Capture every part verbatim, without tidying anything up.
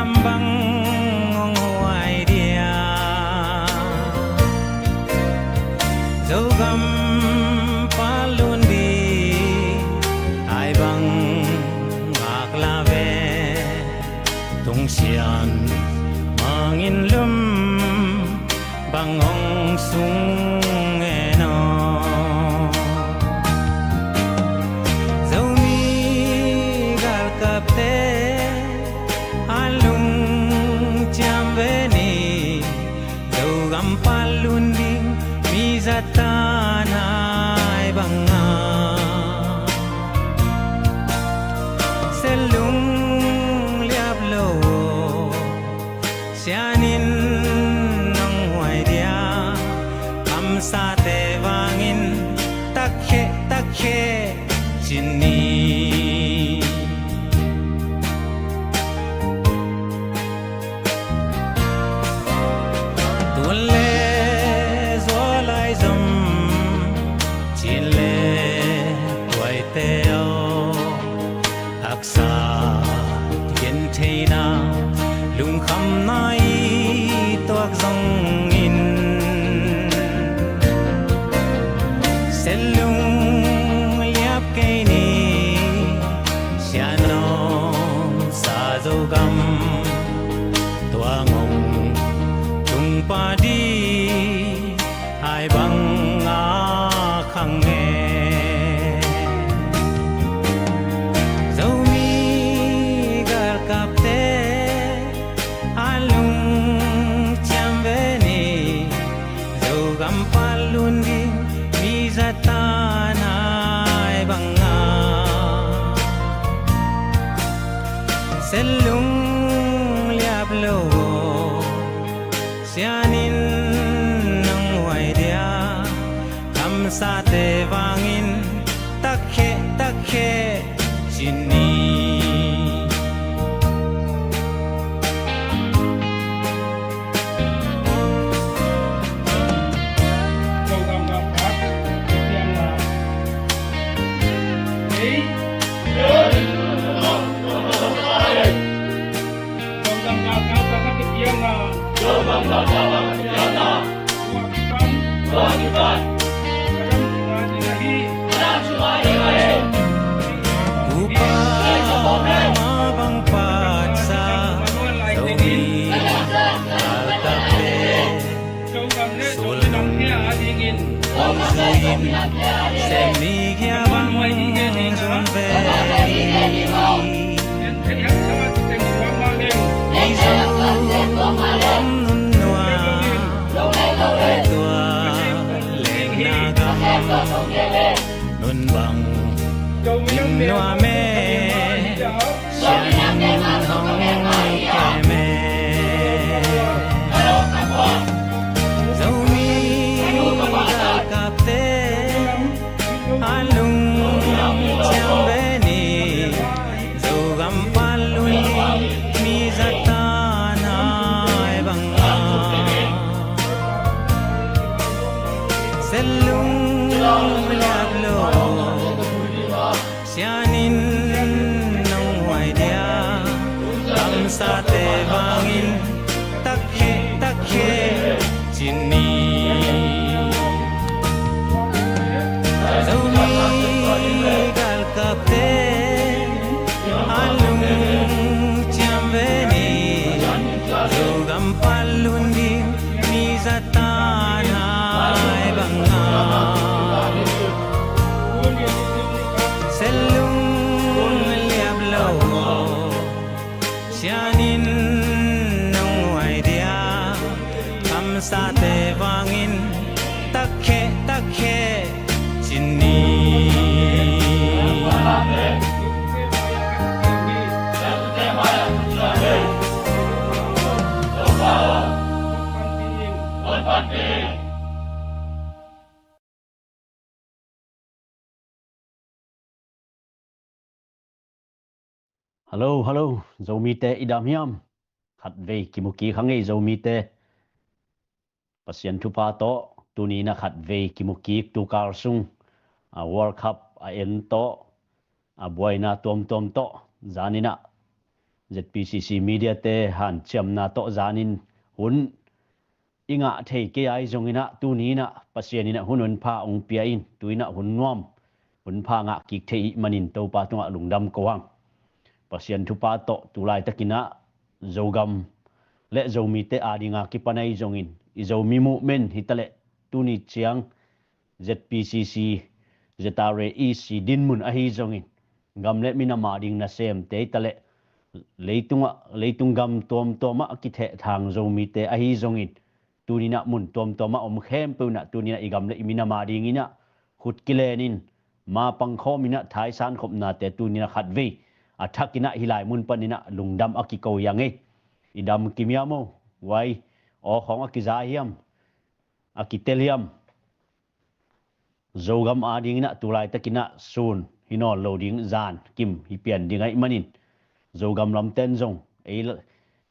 Bang hong huai dia, Zogam patlun di, ai bang ngak la ve, tungsian mangin lum bang hong sung e no. Zomi galkapte a lungciam ve ni, Zogam patlun ding mi zatan ai bang a se lung liap lo. Sianin nong huai dia, kamsate vangin takkhe takkhe cin ni. Tun le zual ai zom, cin le tuaite aw, haksa gentheina, lungkhamna i tuak zongin, se lung liap kei ni, sianom sa Zogam, tua ngong tung pa di, ai bang a khang e. Zomi galkapte a lungciam ve ni, Zogam patlun ding mi zatan ai bang a se lung liap lo. Sianin nong huai dia, kamsate vangin takkhe takkhe cin ni. Upa ma bang patsa, Zomi galkapte sulun hong zuin, sem ni gia bang zun ve. Mizo om nun nua, tua leng na gam nun bang in nua me, sianin hong kem e. Zomi galkapte a lungciam ve ni, Zogam patlun ding mi zatan ai bang a se lung liap lo. Sianin nong huai dia, kamsate vangin takkhe takkhe cin ni. Zomi galkapte a lungciam ve ni, Zogam patlun ding mi zatan ai bang a se lung liap lo. Sianin nong huai dia, kamsate vangin takkhe takkhe cin ni. Hallo, hallo, Zomite i dam hiam? Khatvei kimu kik hang ei Zomite. Pasian thupha tawh tuni in ah khatvei kimu kik, tu kal sung a World Cup a en tawh, a buaina tuamtuam tawh, zan in ah Z P C C media te hanciamna tawh zanin hun i ngah thei kei ahi zongin ah, tuni in ah Pasian in ah hun honpha hong pia in, tu in ah hun nuam, honpha ngah kik thei ih manin Topa tungah lungdam ko hang. Pasian thupha tawh tu laitakin ah Zogam le Zomite adinga kipan ahi zongin, i Zomi movement hi taleh tuni ciang Z P C C, Z R A E C dinmun ahi zongin, gam le minam ading nasemte hi taleh leitungah, leitung gam tuamtuamah a kithehthang Zomite ahi zongin, tuni in ah mun tuamtuamah om khempeuh in ah, tuni in ah i gam le i minam adingin ah khut kilenin, ma pangkhawmin ah thaisan khopnate tuni in ah khatvei a thakin ah hih lai mun panin ah lungdam a kiko hi hang ei. I dam kim hiam o, wai, aw khawng a kiza hiam, a kitel hiam? Zogam adingin ah tu laitakin ah sun hi nawn lo ding, zan kim hi pian ding ahih manin, Zogam lamten zong ei la-,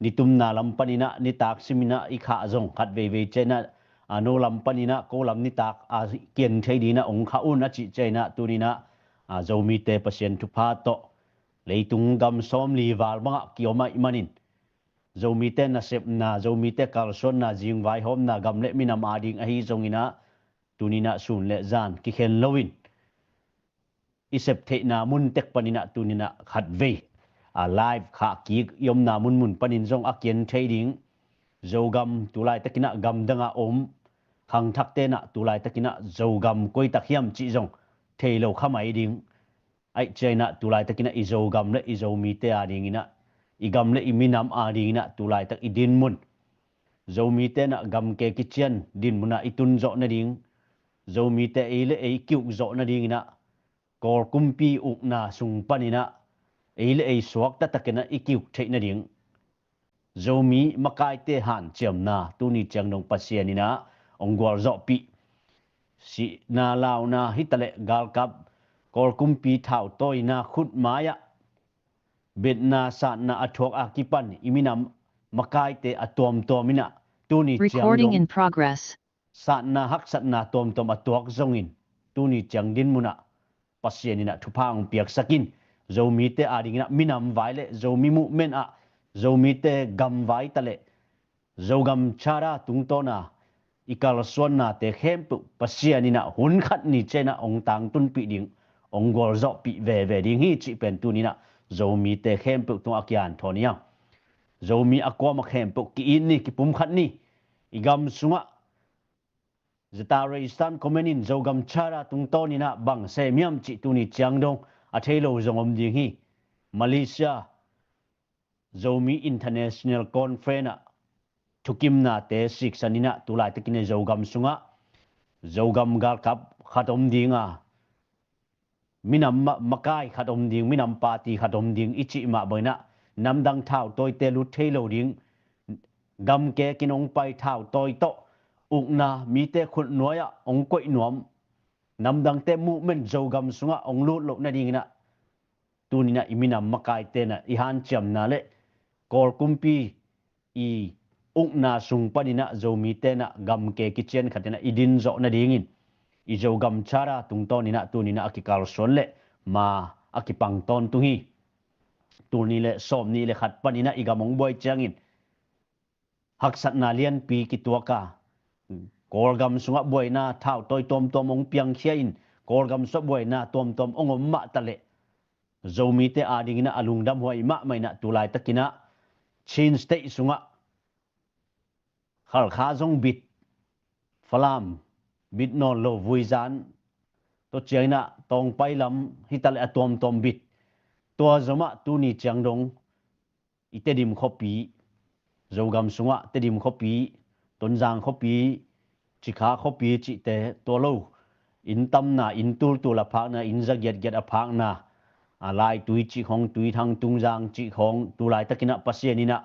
nitumna lam panin ah nitak simin ah i khah zong khat veivei ciang in ah, a no lam panin ah ko lam nitak a kian thei dingin ah hong khah un a cih ciang in ah, tuni in ah, a, Zomite Pasian thupha tawh leitung gam sawmli val bangah kiom ahih manin, Zomite nasepna, Zomite kalsuanna, zingvaihawmna, gam le minam ading ahi zongin ah, tuni in ah sun le zan kikhen loin i sep theihna mun tek panin ah tuni in ah khatvei, a, live khah kik i omna munmun panin zong a kian thei ding. Zogam tu laitakin ah gamdang a om khangthakte in ah tu laitakin ah Zogam koi tak hiam cih zong thei lo kha mai ding. Ahih ciang in ah tu laitakin ah i Zogam le i Zomite adingin ah, i gam le i minam adingin ah tu laitak i dinmun, Zomite in ah gamke kician dinmun ah i tun zawh nading, Zomite ei le ei kiuk zawh nadingin ah Kawl kumpi ukna sung panin ah ei le ei suakta takin ah i kiuk theih nading Zomi makaite hanciamna tuni ciang dong Pasian in ah hong gualzawhpih. Sihna launa hi taleh galkap, Kawl kumpi thautawina khutmai ah betna satna a thuak a kipan i minam makaite a tuamtuam in ah tuni ciang dong satna haksatna tuamtuam a tuak zongin, tuni ciang dinmun ah Pasian in ah thupha hong piaksak in. Zomite adingin ah minam vai le Zomi movement ah, Zomite gam vai taleh Zogam Charter tungtawna i kalsuannate khempeuh Pasian in ah hun khat ni ciang in ah hong tangtunpih ding, hong gualzawhpih veve ding hi cih pen tuni in ah Zomite khempeuh tungah a kihanthawn hi hang. Zomi a kuamah khempeuh ki-it ni, kipumkhat ni. I gam sungah Z R A Eastern Command in Zogam Charter tungtawnin ah bang sem hiam cih tuni ciang dong a thei lo zong om ding hi. Malaysia Zomi International Conference ah thukimnate siksan in ah tu laitakin ah Zogam sungah Zogam galkap khat om ding a, minam ma-, makai khat om ding, minam party khat om ding i cih mah bangin ah namdang thautawite lut thei lo ding, gamke kinong pai thautawi tawh ukna mite khutnuai ah hong koih nuam, namdangte movement Zogam sungah hong lut loh nadingin ah tuni in ah i minam makaite in ah i hanciamna le Kawl kumpi i ukna sung panin ah Zomite in ah gamke kician khat in ah i din zawh nadingin i Zogam Charter tungtawnin ah tuni in ah a kikalsuan le ma a kipang tawntung hi. Tul nih le sawm nih le khat panin ah i gam hong buai ciangin haksatna lianpi kituak a, Kawlgam sungah buaina thautawi tuamtuam hong piangkhia in, Kawlgam sungah buaina tuamtuam hong om mah taleh Zomite adingin ah a lungdam huai mahmah in ah tu laitakin ah Chin State sungah Khalkha zong bit, Falam bit nawn lo, Vuizan, tua ciangin ah Tawngpai lam hi taleh a tuamtuam bit. Tua zomah tuni ciang dong i Tedim khuapi, Zogam sungah Tedim khuapi, Tonzang khuapi, Cikha khuapi cihte tua lo, inn tamna, inn tultul a phakna, inn za giatgiat a phakna, a Laitui cih khawng, Tuithang, Tungzang cih khawng tu laitakin ah Pasian in ah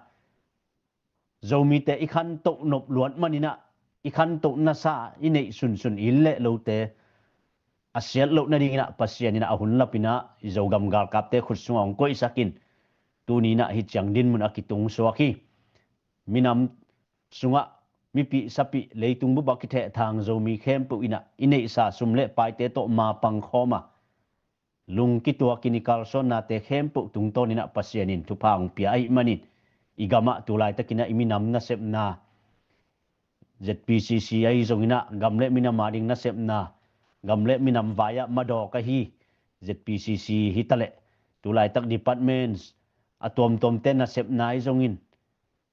Zomite i khantoh nop luat manin ah i khantoh nasa i neih sunsun, inn le lote a siat loh nadingin ah Pasian in ah a hun lapin ah i Zogam galkapte khut sungah hong koihsak in, tuni in ah hih ciang dinmun a kitung suak hi. Minam sungah mipih sapih, leitung bup a kithehthang Zomi khempeuh in ah i neihsa sum le paite tawh ma pangkhawm a, lungkituakin i kalsuannate khempeuh tungtawninah Pasian in thupha hong pia ahih manin i gamah tulaitakinah i minam nasepna, Z P C C ahi zonginah gam le minam ading nasepna, gam le minam vai-ah madawk ahi Z P C C hitaleh, tulaitak departments a tuamtuamte nasepna ahi zongin,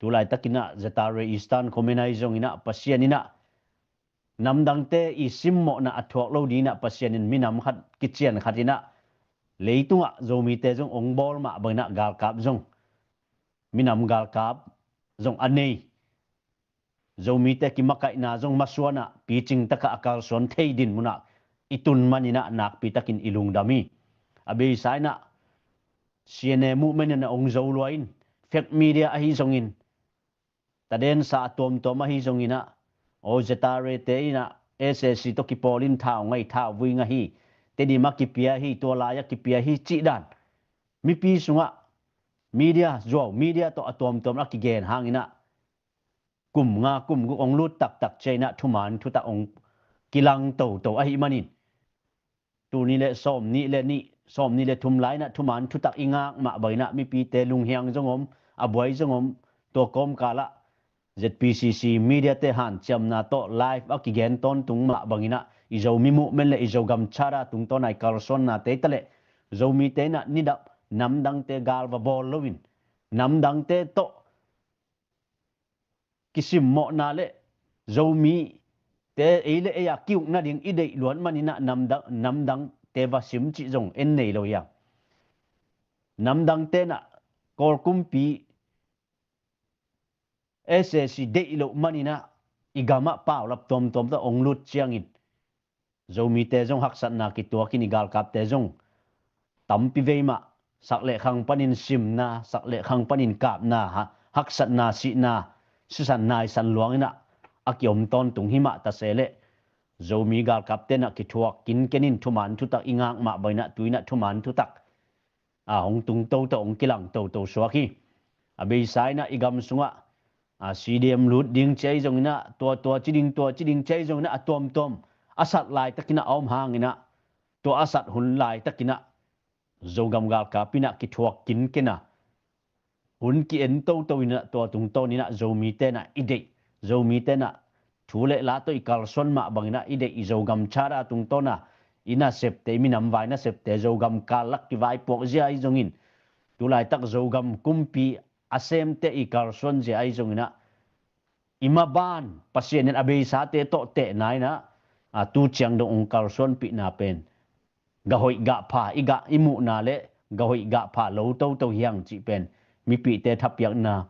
tulaitakinah Zatare Eastern Command ahi zonginah Pasian inah namdangte i simmawhna a thuak lo dinginah Pasian in minam khat kician khatinah leitungah Zomite zong hong bawl mah banginah galkap zong, minam galkap zong a nei, Zomite kimakaihna zong masuanah picing takah a kalsuan thei din munah i tun maninah nakpitakin i lungdam hi. A beisa inah C N A movement in a hong zo lua in, fake media ahi zongin, tadensa a tuamtuam ahi zonginah, o Zatare te inah S A C tawh kipawl in thau ngai thau vui ngah hi, Tedim a kipia hi, tua lai a kipia hi cih dan mipi sungah media zuau, media tawh a tuamtuam a kigen hanginah kum nga kum guk hong lut taktak ciah inah thuman thutak hong kilang toto ahih manin, tuni le sawm nih le nih, sawm nih le thum lai inah thuman thutak i ngak mah banginah mipite lunghiang zong om, a buai zong om. Tua kawmkalah Z P C C media te hanciamna tawh live a kigen tawntung mah banginah i Zomi movement le i Zogam Charter tungtawn a i kalsuannate hitaleh, Zomite inah nidap namdangte gal va bawl loin, namdangte tawh kisimmawhna le Zomite ei le ei a ki-uk nading i deih luat maninah namdang, namdangte va sim cih zong en nei lo hi a. Namdangte inah Kawl kumpi S A C deih loh maninah i gamah paulap tuamtuam tawh hong lut ciangin Zomite zong haksatna kituakin i galkapte zong tampi vei mah sak le khang panin simna, sak le khang panin kapna, ha, haksatna, sihna, sisan naisan luanginah a kiom tawntung hi mah ta se leh, Zomi galkapte inah kithuak kinkenin thuman thutak i ngak mah banginah tu inah thuman thutak a hong tung toto, hong kilang toto suak hi. A beisa inah i gam sungah a C D M lut ding ci ahi zonginah, tua tua ci ding, tua ci ding ci ahi zonginah a tuamtuam a sat laitakinah a om hanginah, tua a sat hun laitakinah Zogam galkap inah kithuak kinken a, hun ki-en toto inah tua tungtawn inah Zomite inah i deih, Zomite inah thu le la tawh i kalsuan mah banginah i deih i Zogam Charter tungtawn a i nasepte, i minam vai nasepte, Zogam kallak kivaipuak zia ahi zongin, tulaitak Zogam kumpi a semte i kalsuan zia ahi zonginah i maban Pasian in a beisate tawh tehna inah, a, tu ciang dong hong kalsuanpihna pen gah hoih gah pha, i gah i muhna le gah hoih gah pha lo toto hi hang cih pen mipite thapiakna,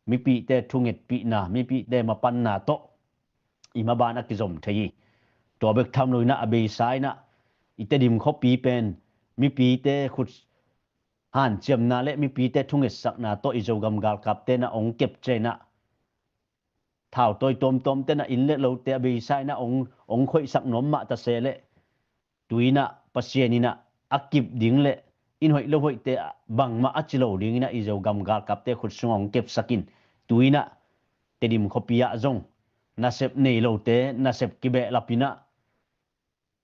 mipite thungetpihna, mipite mapanna tawh i maban a kizom thei hi. Tua bek tham lo inah a beisa inah i Tedim khuapi pen mipite khut hanciamna le mipite thungetsakna tawh i Zogam galkapte inah hong kep ciah inah, thautawi tuamtuamte inah inn le lote a beisa inah hong, hong khoihsak nuam mah ta se leh, tu inah Pasian inah a kip ding le inn hoih lo hoihte bangmah a ci lo dinginah i Zogam galkapte khut sungah hong kepsakin, tu inah Tedim khuapi ah zong nasep nei lote nasep kibehlap inah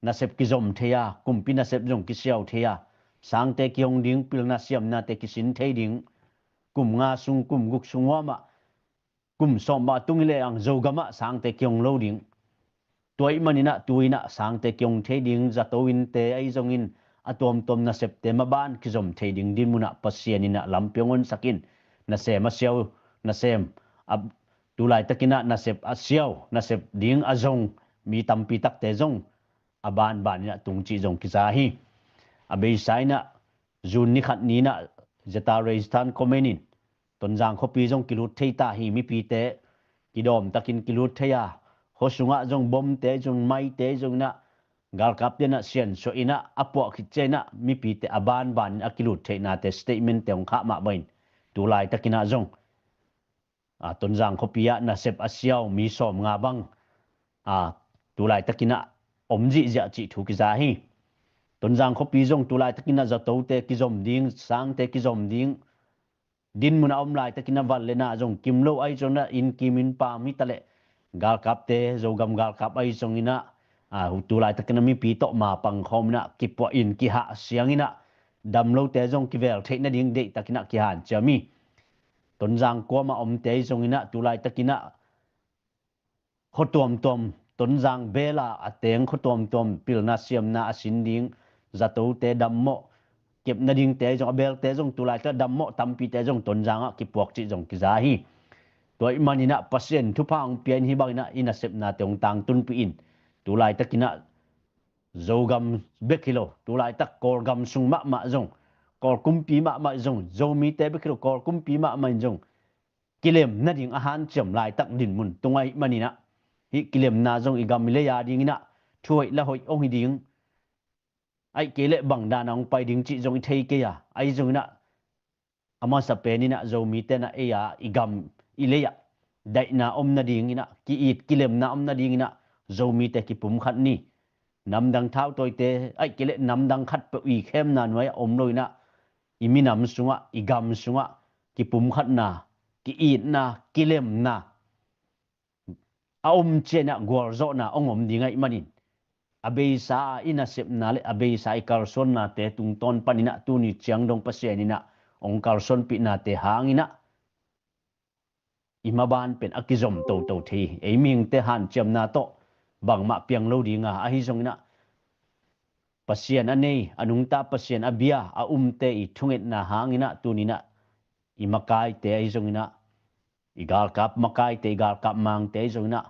nasep kizom thei a, kumpi nasep zong kisiau thei a, sangte kihong ding, pilna siamnate kisin thei ding, kum nga sung, kum guk sung huamah, kum sawm mah tung hi leh ang Zogamah sangte kihong lo ding. Tua ahih maninah tu inah sangte kihong thei ding zato innte ahi zongin a tuamtuam nasepte maban kizom thei ding dinmunah Pasian inah lampi hong honsakin, nasem a siau, nasem a, tulaitakinah nasep a siau, nasep ding a zong mi tampi takte zong a banban inah tung cih zong kiza hi. A beisa inah June ni khat ni inah Zatare Eastern Command in Tonzang khuapi zong kilut thei ta hi. Mipite kidawmtakin kilut thei a, khua sungah zong bomte zong, maite zong inah galkapte inah siansuah inah a puah khit ciah inah mipite a banban in a kilut theihnate statementte hong khah mah bangin tulaitakinah zong, a, Tonzang khuapi ah nasep a siau mi sawm nga bang, a, tulaitakinah om zihziah cih thu kiza hi. Tonzang khuapi zong tulaitakinah zatote kizom ding, sangte kizom ding dinmunah om laitakinah van le na zong kim lo ahi zonginah inn kim inn pam hitaleh, galkapte, Zogam galkap ahi zonginah a, tu laitakin ah mipi tawh mapang khawm in ah kipuah in kihah siang in ah dam lote zong kivel theih nading deihtakin ah kihanciam hi. Tonzang kuamah omte zong in ah tu laitakin ah khua tuamtuam, Tonzang bela a teng khua tuamtuam pilna siamna a sin ding zatote dammawh, kepna dingte zong, a belte zong tu laitak dammawh tampite zong Tonzang ah kipuak cih zong kiza hi. Tua ahih manin ah Pasian thupha hong pia in hih bangin ah i nasepnate hong tangtunpih in. Tu laitakin ah Zogam bek hi lo, tu laitak Kawlgam sung mahmah zong, Kawl kumpi mahmah zong, Zomite bek hi lo, Kawl kumpi mahmah in zong kilem nading a hanciam laitak dinmun tung ahih manin ah, hih kilemna zong i gam i lei a dingin ah thuhoih lahoih hong hi ding, ahih kei leh bang dan a hong pai ding cih zong i thei kei a, ahi zongin ah a masa pen in ah Zomite in ah ei a i gam i lei ah daihna om nadingin ah, ki-it kilemna om nadingin ah Zomite kipumkhat ni. Namdang thautawite, ahih kei leh namdang khatpeuh i khemna nuai ah om lo in ah, i minam sungah, i gam sungah kipumkhatna, ki-itna, kilemna a om ciangin ah gualzawhna hong om ding ahih manin, a beisa a i nasepna le a beisa i kalsuannate tungtawn panin ah tuni ciang dong Pasian in ah hong kalsuanpihnate hangin ah i maban pen a kizom toto thei hi. Ei mihingte hanciamna tawh bangmah piang lo ding a, ahi zongin ah Pasian a nei, a nungta Pasian a bia a umte i thungetna hangin ah tuni in ah i makaite ahi zongin ah, i galkap makaite, i galkap mangte ahi zongin ah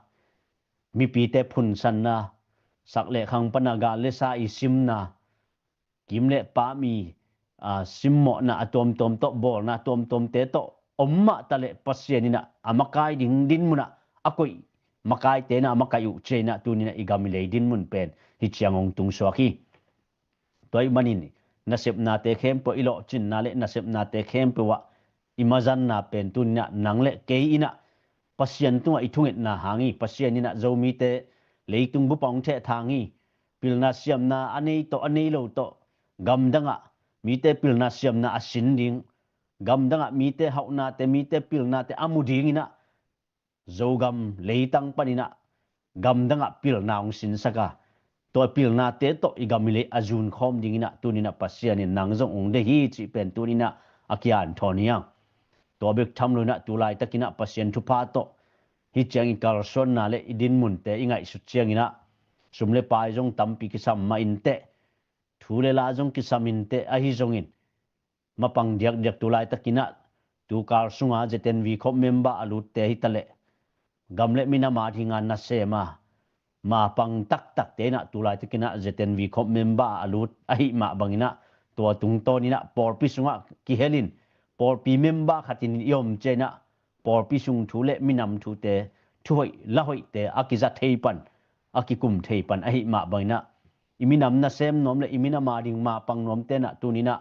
mipite phunsanna, sak le khang pana gal le sa i simna, kim le pam i, a, simmawhna a tuamtuam tawh, bawlna a tuamtuamte tawh om mah ta leh Pasian in ah a makai ding dinmun ah a koih makaite in ah a makaih uh ciangin ah tuni in ah i gam i lei dinmun pen hih ciang hong tungsuak hi. Tua ahih manin nasepnate khempeuh i lawhcinna le nasepnate khempeuh ah i mazanna pen tuni in ah nang le kei in ah Pasian tungah i thungetna hang hi. Pasian in ah Zomite leitung bup ah hong thehthang hi. Pilna siamna a nei tawh a nei lo tawh gamdang ah mite pilna siamna a sin ding, gamdang ah mite hauhnate, mite pilnate a mu dingin ah Zogam leitang panin ah gamdang ah pilna hong sinsak a, tua pilnate tawh i gam i lei a zunkhawm dingin ah tuni in ah Pasian in nang zong hong deih hi cih pen tuni in ah a kihanthawn hi hang. Tua bek tham lo in ah tu laitakin ah Pasian thupha tawh hih ciang i kalsuanna le i dinmunte i ngaihsut ciangin ah sum le pai zong tampi kisam mah inteh, thu le la zong kisam inteh, ahi zongin mapang diakdiak tu laitakin ah tu kal sunga Z N V khop member a lutte hi ta leh gam le minam a dinga nasem a mapang taktakte in ah tu laitakin ah Z N V khop member a lut ahih mah bangin ah tua tungtawn in ah pawlpi sungah kihel in pawlpi member khat in i om ciangin ah pawlpi sung thu le minam thute, thuhoih lahoihte a kiza thei pan, a kikum thei pan ahih mah bangin ah i minam nasem nuam le i minam a ding mapang nuamte in ah tuni in ah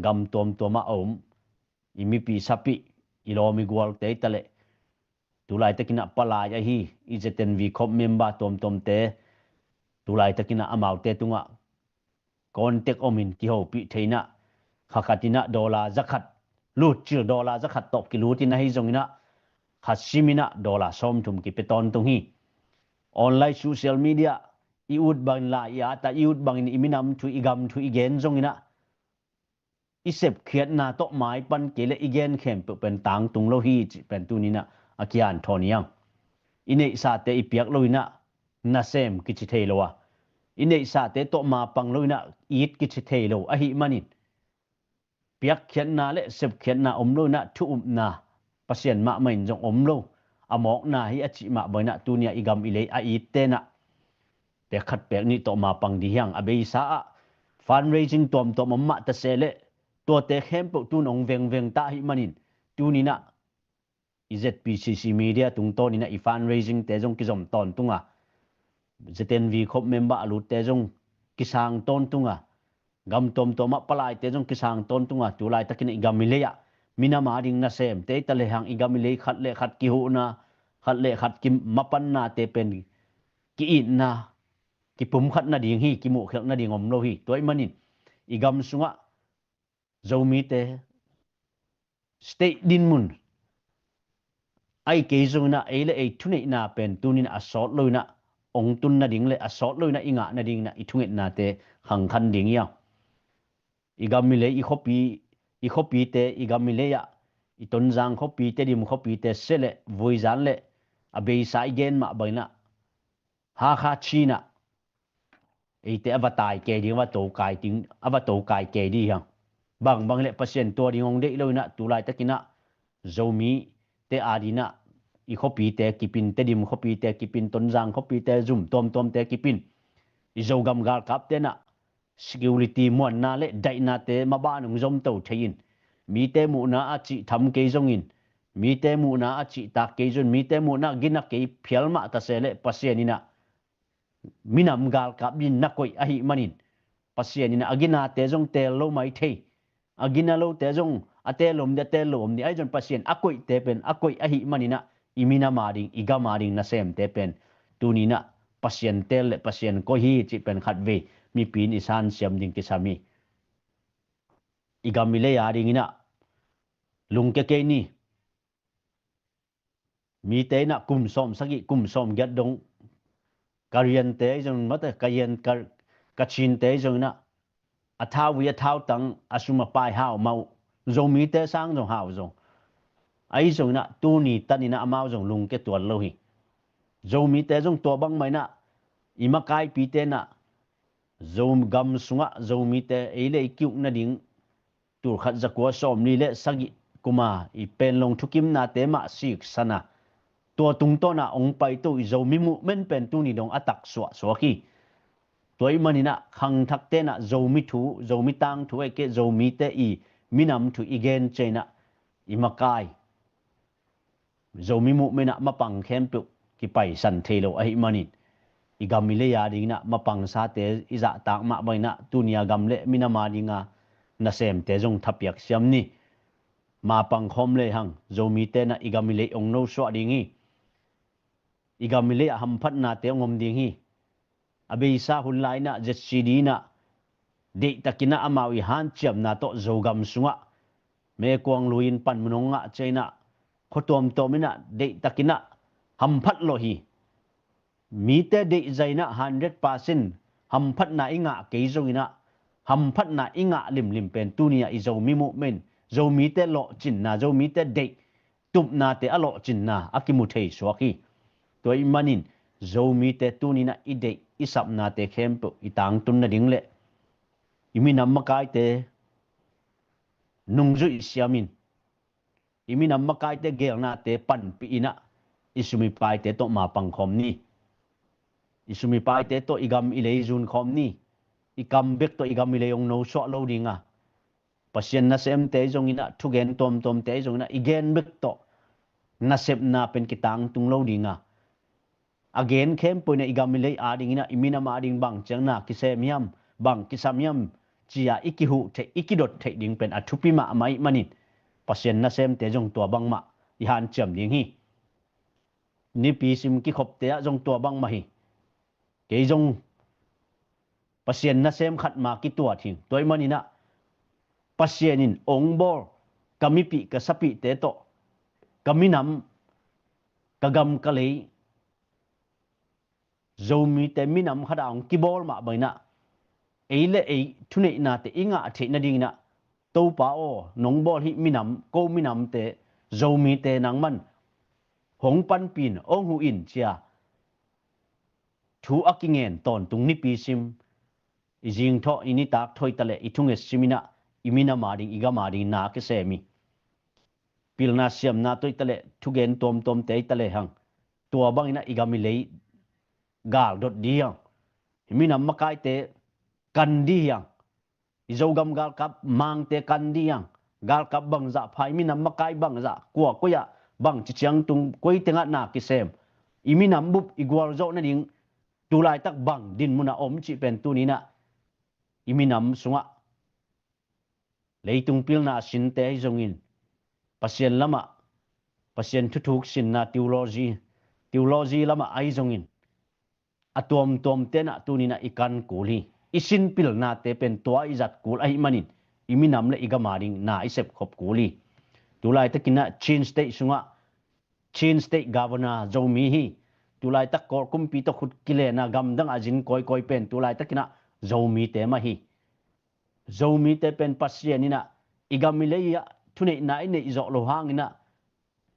gam tuamtuam ah a om i mipi sapih, i lawm i gualte hi ta leh tu laitakin ah palai ahi i Z N V khop member tuamtuamte tu laitakin ah amaute tungah contact om in kihopih thei in ah kha khat in ah dollar za khat, lutcil dollar za khat tawh kilut in ahi zongin ah kha sim in ah dollar sawmthum kipia tawntung hi. Online social media i ut bangin la i at a i ut bangin i minam thu i gam thu i gen zongin ah i sepkhiatna tawh maipan kei le i gen khempeuh pen tangtung lo hi cih pen tuni in ah a kihanthawn hi hang. I neihsate i piak lo in ah nasem kici thei lo a, i neihsate tawh mapang lo in ah it kici thei lo ahih manin piakkhiatna le sepkhiatna om lo in ah thu upna Pasian mahmah in zong om lo, a mawkna hi a cih mah bangin ah tuni ah i gam i lei a itte in ah pek khat pek nih tawh mapang dih hi hang. A beisa ah fundraising tuamtuam om mah ta se leh tuate khempeuh tun hong vengveng ta ahih manin tuni in ah i Z P C C media tungtawn in ah i fundraising te zong kizom tawntung a, Z N V khop member a lutte zong kisang tawntung a, gam tuamtuam ah palaite zong kisang tawntung a, tu laitakin ah i gam i lei ah minam a ding nasemte hi ta lehang i gam i lei khat le khat kihuhna, khat le khat kimapannate pen ki-itna, kipumkhat nading hi, kimuhkhialh nading om lo hi. Tua ahih manin i gam sungah Zomite state dinmun ahi kei zongin ah ei le ei thuneihna pen tuni in ah a sawt lo in ah ong tun nading le a sawt lo inah i ngah nading inah i thungetnate khangkhan ding hi a. I gam i lei, i khuapi, i khuapite, i gam i lei ah i Tonzang khuapi, Tedim khuapite sia le vuizan le a beisa i gen mah bang inah Hakha Chin ah eite a va tai kei ding, a va to kai ding, a va to kai kei ding hi hang. Bangbang le Pasian tua ding hong deih lo inah tu laitak inah Zomite a ding inah i khuapite kipin, Tedim khuapite kipin, Tonzang khuapite zum tuamtuamte kipin, i Zogam galkapte inah security muanna le daihnate maban hong zomto thei in, mite muhna a cih tham kei zongin, mite muhna a cihtak kei zongin, mite muhna gina kei phial mah ta se le Pasian inah minam galkap in na koih ahih manin, Pasian inah a ginate zong teel lo mai thei, a gina lote zong a teel om ding, a teel lo om ding, ahi zong Pasian a koihte pen a koih ahih man inah i minam a ding, i gam a ding nasemte pen tuni inah Pasian teel le Pasian koih hi cih pen khatvei mipi in i sansiam ding kisam hi. I gam i lei a ding inah lungkia kei ni. Mite inah kum sawm sagih, kum sawm giat dong, Kariante zong mate, Karian, Ka-, Kachinte zong inah a thau vui, a thau tang, a sum a pai hau mah uh. Zomite sang zong hau zong, ahi zong inah tuni tan inah amau zong lungkia tuan lo hi. Zomite zong tua bangmah inah i makaipite inah Zogam sungah Zomite ei le ei ki-uk nading tulkhat zakua sawmli le sagih kuma i Panglong thukimnate mah siksan a, tua tungtawna ong paito i Zomi movement pen tuni dong a tak suahsuak hi. Tua ahih man inah khangthakte inah Zomi thu, Zomi tangthu, ahih kei leh Zomite i minam thu i gen ciang inah i makai Zomi movement ah mapang khempeuh kipaisan thei lo ahih manin, i gam i lei a ding inah mapangsate i zahtak mah bang inah tuni a gam le minam a ding a nasemte zong thapiak siam ni. Mapang khawm lehang Zomite inah i gam i lei ong nosuah ding hi. I gam i lei ah hamphatnate ong om ding hi. A beisa hun lai inah Z C D inah deihtak inah amau i hanciamna tawh Zogam sungah mekuang lui-in panmun hong ngah ciang inah khua tuamtuam inah deihtak inah hamphat lawh hi. Mite deihzai inah hundred percent hamphatna i ngah kei zong inah hamphatna i ngah limlim pen tuni ah i Zomi movement, Zomite lawhcinna, Zomite deih tupnate a lawhcinna a kimu thei suak hi. Tua ahih manin Zomite tuni inah i deih i sapnate khempeuh i tangtun nading le i minam makaite nungzuih siamin, i minam makaite geelnate panpih inah i sum i paite tawh mapang khawm ni. I sum i paite tawh i gam i lei zun khawm ni. I kam bek tawh i gam i lei ong nosuah lo ding a, Pasian nasemte zong inah, thugen tuamtuamte zong inah i gen bek tawh nasepna pen kitangtung lo ding a, a gen khempeuh inah i gam i lei a ding inah i minam a ding bang ciang na kisem hiam, bang kisam hiam ci-a i kihuh theih, i kidot theih ding pen a thupi mahmah ahih manin Pasian nasemte zong tua bangmah i hanciam ding hi. Nipi sim kikhopte ah zong tua bangmah hi. Kei zong Pasian nasem khat ma kituat hi. Tua ahih man inah Pasian in ong bawl ka mipih ka sapihte tawh, ka minam, ka gam ka lei, Zomite minam khat a ong kibawl mah bang inah ei le ei thuneihnate i ngah theih nading inah, Topa aw, nong bawl hih minam, ko minamte, Zomite nangman hong panpih in, ong huh in ci-a thu a kingen tawntung nipi sim, i zingthawh, i nitak thawh hi taleh i thunget sim inah i minam a ding, i gam a ding na kisem hi. Pilna siamna tawh hi taleh, thugen tuamtuamte hi taleh hang, tua bang inah i gam i lei galdot dih hang. I minam makaite kan dih hang. I Zogam galkap mangte kan dih hang. Galkap bangzah pha, i minam makai bangzah, kua koi ah bangci ciang tung, koi tengah na kisem, i minam bup i gualzawh nading tu laitak bang dinmun ah om cih pen tuni inah i minam sungah leitung pilna a sinte ahi zongin, Pasian lamah, Pasian thuthuk sinna theology, theology lamah ahi zongin, a tuamtuamte inah tuni inah i kan kul hi. I sin pilnate pen tua i zat kul ahih manin i minam le i gam a ding na i sepkhop kul hi. Tu laitak inah Chin State sungah Chin State Governor Zomi hi. tulaitak Kawl kumpi tawh khut kilenna gamdang a zin kawikawi pen tulaitak inah Zomite mah hi. Zomite pen Pasian inah i gam i lei ah thuneihna i neih zawh lo hang inah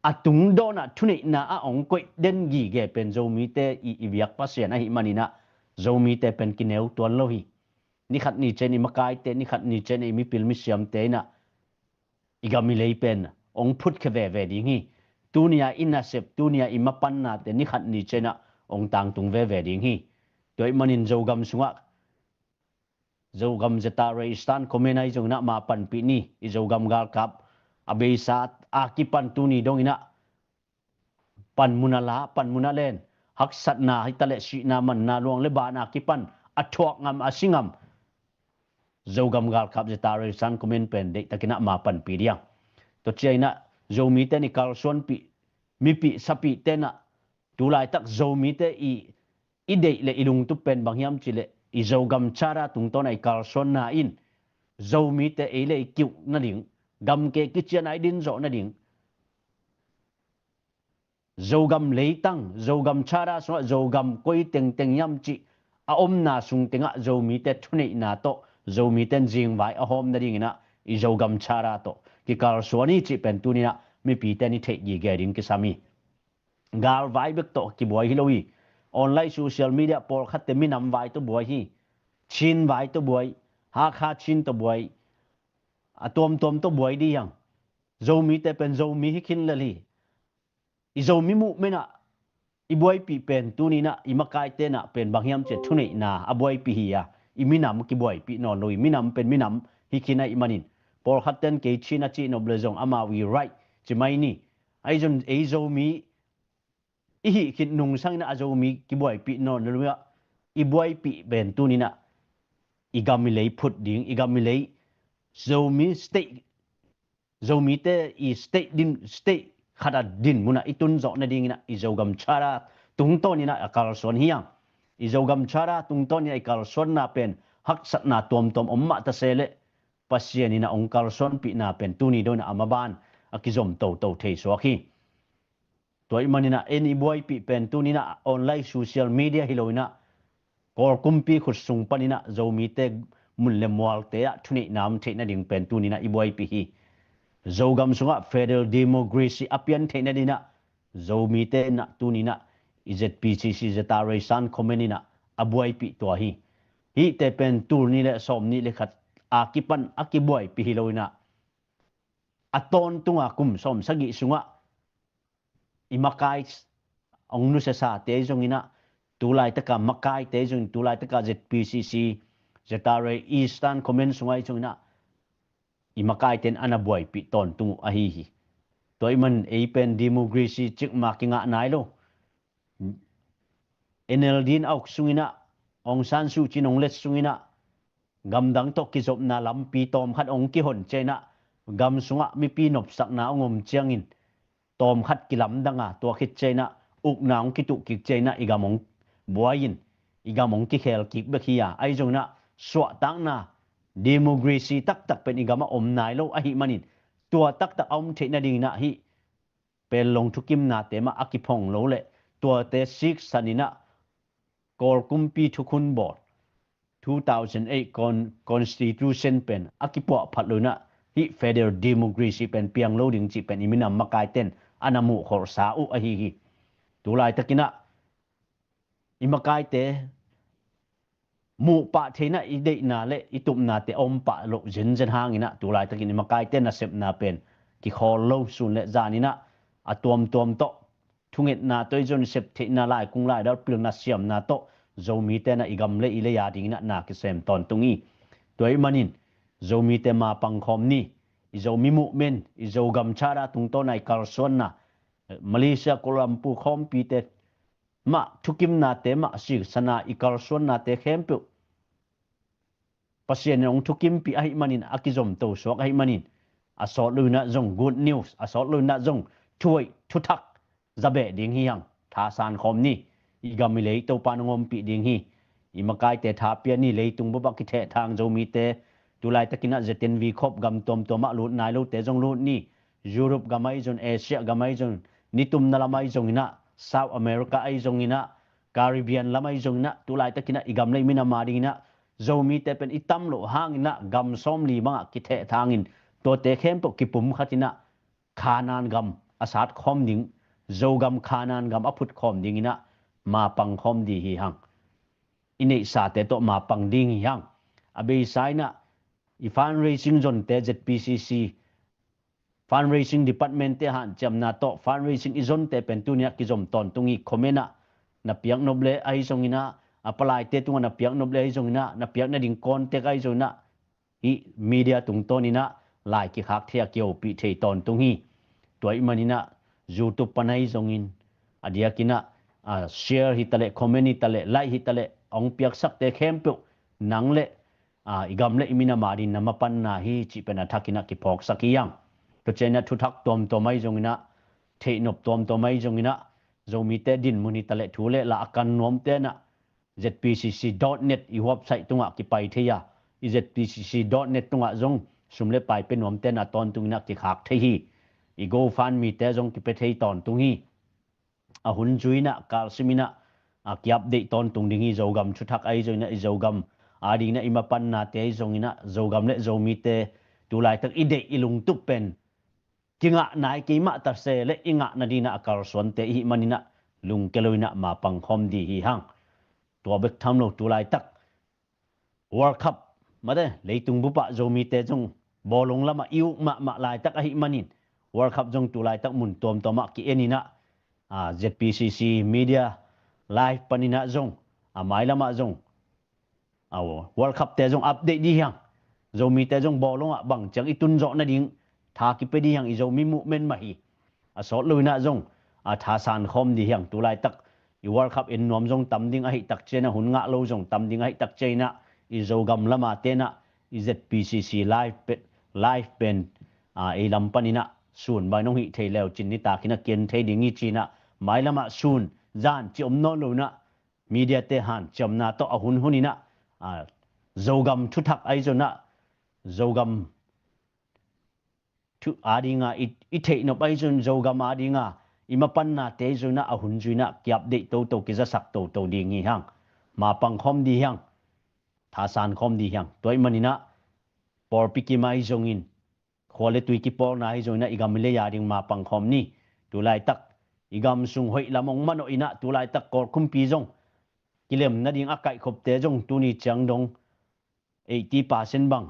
a tungdawn ah thuneihna a ong koih den gige pen Zomite i, i biak Pasian ahih man inah Zomite pen kineu tuan lo hi. Nikhat ni ciang i makaite, nikhat ni ciang i mipil misiamte inah i gam i lei pen ong phutkhia veve ding hi. Tuni a i nasep, tuni a i mapannate nikhat ni ciang ah ong tangtung veve ding hi. Tua ahih manin Zogam sungah Zogam Zeta Reistan comment ahi zong inah ma panpih ni. I Zogam galkap a beisa a kipan tuni dong inah panmun a la, panmun a len, haksatna hi taleh sihna manna luang le bana kipan a thuak ngam, a si ngam Zogam galkap Zeta Reistan comment pen deihtak inah ma panpih diang. Tua ciang inah Zomite ni kalsuanpih mipih sapihte inah tulaitak Zomite i, i deih le i lungtup pen bang hiam cihleh i Zogam Charter tungtawn a i kalsuanna in Zomite ei le i kiuh nading, gamke kician a i din zawh nading, Zogam leitang, Zogam Charter sungah Zogam koi tengteng hiam cih a omna sung tengah Zomite thuneihna tawh Zomite in zingvai a hawm nading inah i Zogam Charter tawh kikalsuan hi cih pen tuni inah mipite in i theih gige ding kisam hi. Galvai bek tawh kibuai hi lo hi. Online social media pawlkhatte minam vai tawh buai hi. Chin vai tawh buai, Hakha Chin tawh buai, a tuamtuam tawh buai dih hiang. Zomite pen Zomi hi khin lel hi. I Zomi movement ah i buaipih pen tuni inah i makaite inah pen bang hiam cihleh thuneihna a buaipih hi a, i minam kibuaipih nawn lo hi. Minam pen minam hi khin ahih manin pawlkhatte in kei Chin a cih nop le zong amau i right ci mai ni. Ahi zong ei Zomi i hih khit nungsang inah a Zomi kibuaipih nawn lo a, i buaipih pen tuni inah i gam i lei phut ding, i gam i lei Zomi state, Zomite i state din, state khat a din munah i tun zawh nading inah i Zogam Charter tungtawn inah a kalsuan hi hang. I Zogam Charter tungtawn inah i kalsuanna pen haksatna tuamtuam om mah ta se leh Pasian inah ong kalsuanpihna pen tuni dong inah a maban a kizom toto thei suak hi. Tua ahih man inah en i buaipih pen tuni inah online social media hi lo inah Kawl kumpi khut sung pan inah Zomite mun le mualte ah thuneihna om theih nading pen tuni inah i buaipih hi. Zogam sungah federal democracy a pian theih nading inah Zomite inah tuni inah i Z P C C Zeta Reistan comment inah a buaipih tua hi. Hihte pen tul nih le sawm nih le khat a kipan a kibuaipih hi lo inah a tawntunga kum sawm sagih sungah i makai ong nusiasate zong inah, tulaitaka makaite zong, tulaitaka Z P C C, Zeta Reistan comment sungah zong inah i makaite in a na buaipih tawntung uh ahi hi. Tua ahih man ei pen democracy cikmah kingah nai lo. N L D in a uk sung inah, Aung San Suu Kyi in ong let sung inah gamdang tawh kizopna lampi tawmkhat ong kihon ciang inah gam sungah mipi nopsakna ong om ciangin tawmkhat kilamdang a, tua khit ciang inah ukna ong kituh kik ciang inah i gam ong buai in i gam ong kikhel kik bek hi a, ahi zong inah suahtakna democracy taktak pen i gamah om nai lo ahih manin tua taktak a om theih nading inah hih Panglong thukimnate mah a kiphong lo leh tuate siksan inah Kawl kumpi thukhun bawl two thousand eight con-, constitution pen a kipuahphat lo inah hih federal democracy pen piang lo ding cih pen i minam makaite in a na muhkholhsa uh ahi hi. Tulaitakin ah i makaite muhpah theihna i deihna le i tupnate a om pah loh zenzen hangin ah tulaitakin i makaite nasepna pen kikhawl lo. Sun le zanin ah a tuamtuam tawh thungetna tawh i zon sep theihna, laikung laidal pilna siamna tawh Zomite na i gam le i lei a dingin ah na kisem tawntung hi. Tua ahih manin Zomite ma pangkhawm ni. I Zomi movement, i Zogam Charter tungtawna i kalsuanna, Malaysia, Kuala Lumpur khawmpite mah, thukimnate mah, siksana i kalsuannate khempeuh Pasian in hong thukimpih ahih manin, a kizomto suak ahih manin, a sawt lo in ah zong good news, a sawt lo in ah zong thuhoih thuthak za beh ding hi hang. Thasan khawm ni. I gam i lei Topa in hong ompih ding hi. I makaite tha pia ni. Leitung bup ah kithehthang Zomite tulaitakin ah Z N V khawp gam tuamtuam ah lut nai lote zong lut ni. Europe gam ahi zong, Asia gam ahi zong, nitumna lam ahi zongin ah South America ahi zonginah, Caribbean lam ahi zonginah, tu laitakinah i gam le i minam a dinginah Zomite pen i tam loh hanginah gam sawmli bangah kithehthangin, tuate khempeuh kipumkhatinah Khanaan gam a satkhawm ding, Zogam Khanaan gam a phutkhawm dinginah mapangkhawm di hi hang. I neihsate tawh mapang ding hi hang. A beisa inah i fundraising zonte, Z P C C fundraising department te hanciamna tawh fundraising i zonte pen tuniah kizom tawntung hi. Comment ah na piaknop le ahi zonginah, a palaite tungah na piaknop le ahi zonginah, na piak nading contact ahi zonginah, hih media tungtawninah lai kikhak thei a kihopih thei tawntung hi. Tua ih maninah YouTube pan ahi zongin, a diakinah share hitaleh, comment hitaleh, like hitaleh, hong piaksakte khempeuh nang le i gam le i minam a ding na mapanna hi cih pen a thakinah kiphawksak hi hang. Tua cianginah thuthak tuamtuam ahi zonginah, theihnop tuamtuam ahi zonginah, Zomite dinmun hitaleh thu le la a kan nuamte nah Z P C C dot net i website tungah kipai thei a, i Z P C C dot net tungah zong sum le pai pe nuamte nah tawntunginah kikhak thei hi. I GoFundMe te zong kipe thei tawntung hi. A hun zuinah kalsiminah a ki-update tawntung ding hi. Zogam thuthak ahi zonginah, i Zogam a dinginah i mapannate ahi zonginah, Zogam le Zomite tu laitak i deih i lungtup pen kingah nai kei mah tase le i ngah nadinah a kalsuante i hih maninah lungke loinah mapangkhawm di hi hang. Tua bek tham lo, tu laitak World Cup mate leitung bupah Zomite zong bawlung lamah i uk mahmah laitak ahih manin, World Cup zong tu laitak mun tuamtuamah ki-eninah, Z P C C media live paninah zong, a mailamah zong World Cup te zong update di hiang. Zomite zong bawlungah bang ciang i tunzawh nading tha kipe di hiang. I Zomi movement mah hi. A sawt loinah zong a thasan khawm di hiang. Tu laitak i World Cup en nuam zong tam ding ahih tak cianah, hun ngah lo zong tam ding ahih tak cianah, i Zogam lama tenah i Z P C C live pe, live pen ei lam paninah sun bai nong hih thei leu cin nitakinah ki-en thei ding hi cinah, mailamah sun zan ci om nawn loinah media te hanciamna tawh a hunhuninah Zogam thuthak ahi zonah, Zogam thu a dinga i theihnop ahi zon, Zogam a dinga i mapannate ahi zonah a hun zuinah ki-update toto, kizasak toto ding hi hang. Mapangkhawm di hiang. Thasan khawm di hiang. Tua ih maninah pawlpi kim ahi zongin, khua le tui kipawlna ahi zonginah i gam i lei a ding mapangkhawm ni. Tu laitak i gam sung hoih lam hong manawh inah, tu laitak Kawl kumpi zong kilem nading a kaihkhopte zong tuni ciang dong eighty percent bang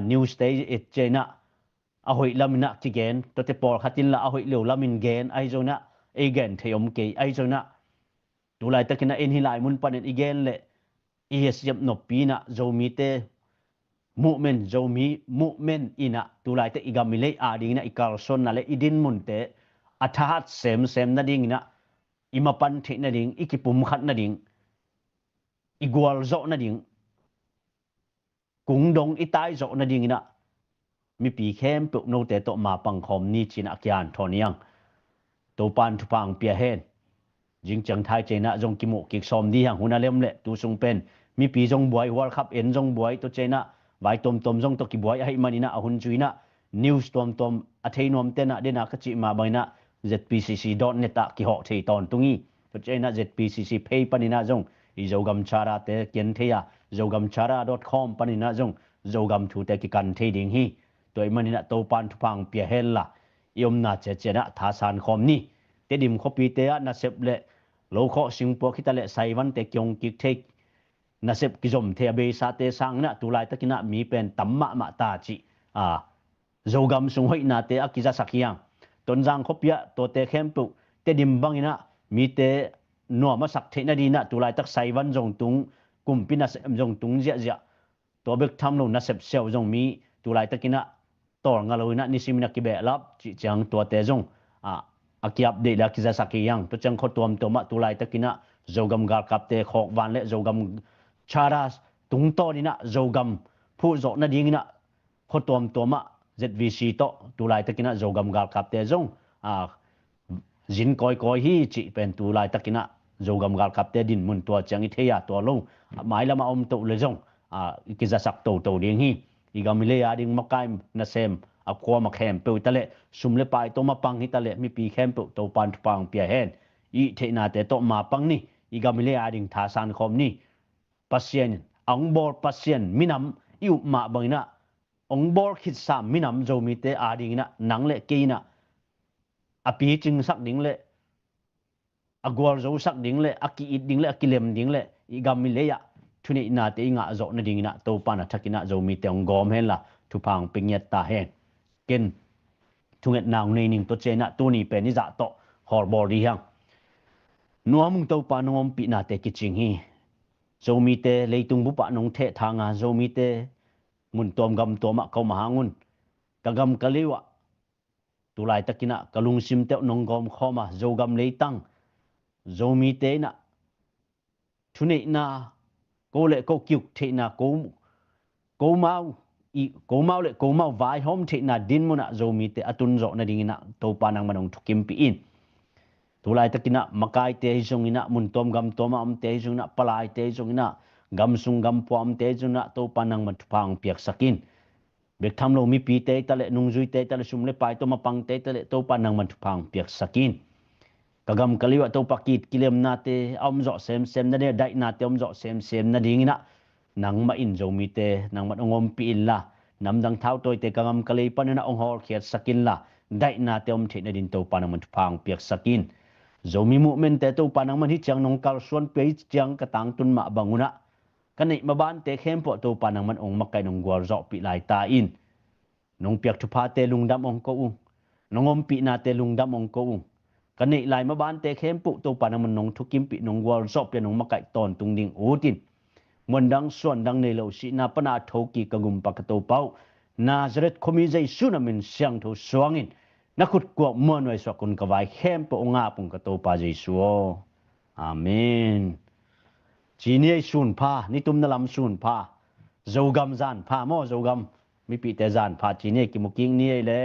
news te i et cianginah a hoih laminah kigen, tuate pawlkhat inla a hoih lo lamin gen ahi zonginah ei gen thei om kei ahi zonginah, tu laitakinah en hih lai mun panin i gen leh i hesiam noppi inah Zomite movement, Zomi movement inah tu laitak i gam i lei a dinginah i kalsuanna le i dinmunte a thahat semsem nadinginah i mapan theih nading, i kipumkhat nading, i gualzawh nading, kungdong i taizawh nadinginah mipi khempeuh note tawh mapangkhawm ni cinah a kihanthawn hiang. Topan thupha hong pia hen. Zingciang thai cianginah zong kimuh kik sawm di hiang. Hun a lem leh tu sung pen mipi zong buai, World Cup en zong buai, tua cianginah vai tuamtuam zong tawh kibuai ahih maninah a hun zuinah news tuamtuam a thei nuamte nah dena ka cih mah banginah Z P C C dot net ah kihawh thei tawntung hi. Tua cianginah Z P C C phei paninah zong i Zogam Charter te ki-en thei a, Zogam Charter dot com paninah zong Zogam thute kikan thei ding hi. Tua ih maninah Topan thupha hong pia henla, i omna ciacianah thasan khawm ni. Tedim khuapite ah nasep le lokhawh singpuak hitaleh saivante kihong kik thei, nasep kizom thei a beisate sanginah tu laitakinah mi pen tam mahmah ta cih Zogam sung hoihnate a kizasak hiang. Tonzang khuapi ah tuate khempeuh Tedim banginah mite nuam a sak theih nadinginah tu laitak saivan zong tung, kumpi nasem zong tung ziahziah. Tua bek tham lo, nasep siau zong mi tu laitakinah tawlnga loinah nisiminah kibehlap cih ciang tuate zong a ki-update le a kizasak hi hiang. Tua ciang khua tuamtuamah tu laitakinah Zogam galkapte khawkvan le Zogam Charter tungtawninah Zogam phuhzawh nadinginah khua tuamtuamah Z V C tawh tu laitakinah Zogam galkapte zong zin kawikawi hi cih pen tu laitakinah Zogam galkapte dinmun tua ciang i thei a, tua lo mailamah om toh le zong i kizasak toto ding hi. I gam i lei a ding makai nasem a kuama khempeuh hitaleh, sum le pai tawh mapang hitaleh, mipi khempeuh Topan thupha hong pia hen. i ihtehna te tawh mapang ni. I gam i lei a ding thasan khawm ni. Pasian in a hong bawl Pasian minam i up mah bangin ah hong bawl khitsam minam Zomite a dingin ah nang le kei in ah a picingsak ding le a gualzosak ding le a ki-it ding le a kilem ding le i gam i lei ah thuneihna te i ngah zawh nadingin ah Topa in a thakin ah Zomite hong gawm hen la thupha hong pia ngiat ta hen. Ken thungetna hong nei ning tua ciangin ah tuni pen i zah tawh hawlbawl dih hiang. Nuam ung, Topa nong ompihna te kicing hi. Zomite leitung bup ah nong thehthang a, Zomite mun tuam gam tuam ah ka om a hang un ka gam ka lei uh ah tulaitakin ah ka lungsim teuh nong gawm khawm a, Zogam leitang Zomite in ah thuneihna, ko le ko kiuk theihna, ko, komau i, komau le komau vaihawm theihna dinmun ah Zomite a tun zawh nadingin ah Topa nangman hong thukimpih in. Tulaitakin ah makaite hi zongin ah, mun tuam gam tuam ah omte hi zongin ah, palaite hi zongin ah, gam sung gam pua omte hi zongin ah Topa nangman thupha hong piaksak in. Bek tham lo mipite hi ta le, nungzuite hi ta le, sum le pai tawh mapangte hi ta le, Topa nangman thupha hong piaksak in. Ka gam ka lei uh ah Topa ki-it kilemnate a om zawh semsem nading, daihnate om zawh semsem nadingin ah nangmah in Zomite nangmah hong ompih inla, namdang thautawite ka gam ka lei panin ah hong hawlkhiatsak inla, daihnate om theih nading Topa nangman thupha hong piaksak in. Zomi movement-te Topa nangman hih ciang nong kalsuanpih a, hih ciang ka tangtun mah bang un ah ka neih mabante khempeuh Topa nangman hong makaih, hong gualzawhpih lai ta in. Nong piak thuphate lungdam hong ko ung. Nong ompihnate lungdam hong ko ung. Ka neih lai mabante khempeuh Topa nangman nong thukimpih, nong gualzawhpih a, nong makaih tawntung ding ut in. Muandang suandang nei lo sihna pana a thokik ka gumpa ka Topa uh, Nazareth khuami Jesu na min siangtho suangin na khutkuak muanhuai suak un. Ka vai khempeuh hong ap ung ka Topa Jesu aw. Amen. Ci ni ei, sun pha, nitumna lam sun pha. Zogam zan pha maw, Zogam mipihte zan pha ci ni ei, kimu kik ni ei le.